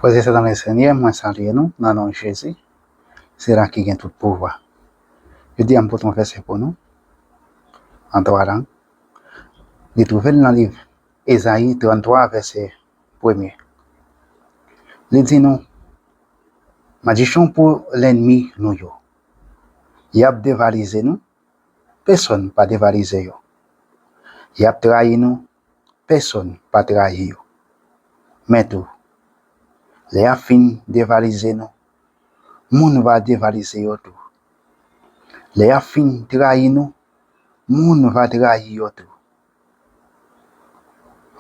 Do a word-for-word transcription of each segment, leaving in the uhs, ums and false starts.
Frè e sè nan le Senyè, mwen salye nou nan non Jezi, sila ki gen tout pouvwa. Jodi a, m pote yon vèsè pou nou, an twa lang. Li twouve l nan liv Ezayi tranntwa, vèsè premye. Li di nou, madichon pou lènmi nou yo. Y ap devalize nou, pèsonn pa devalize yo. Y ap trayi nou, pèsonn pa trayi yo. Men tou, lè y ap fin devalize nou, moun va devalize yo tou. Lè y ap fin trayi nou, moun va trayi yo tou.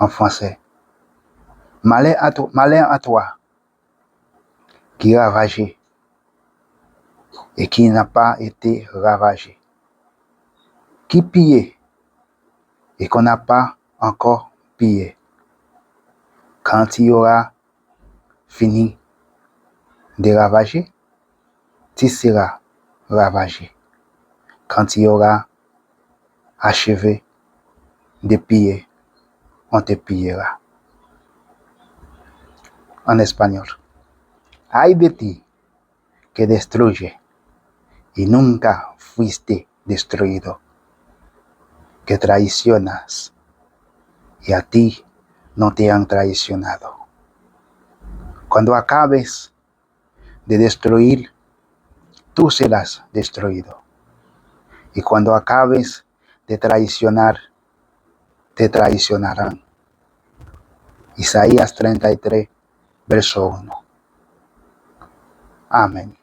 An fransè, malè a to-, malè a twa ki ravaje e ki n'a pas été ravagé, ki piye e qu'on n'a pas encore pillé. Quand il y aura fini de ravager, tu seras ravagé. Quand il y aura achevé de piller, on te pillera. En español, ay de ti que destruye y nunca fuiste destruido, que traicionas y a ti no te han traicionado. Cuando acabes de destruir, tú serás destruido. Y cuando acabes de traicionar, te traicionarán. Isaías treinta y tres, verso uno. Amén.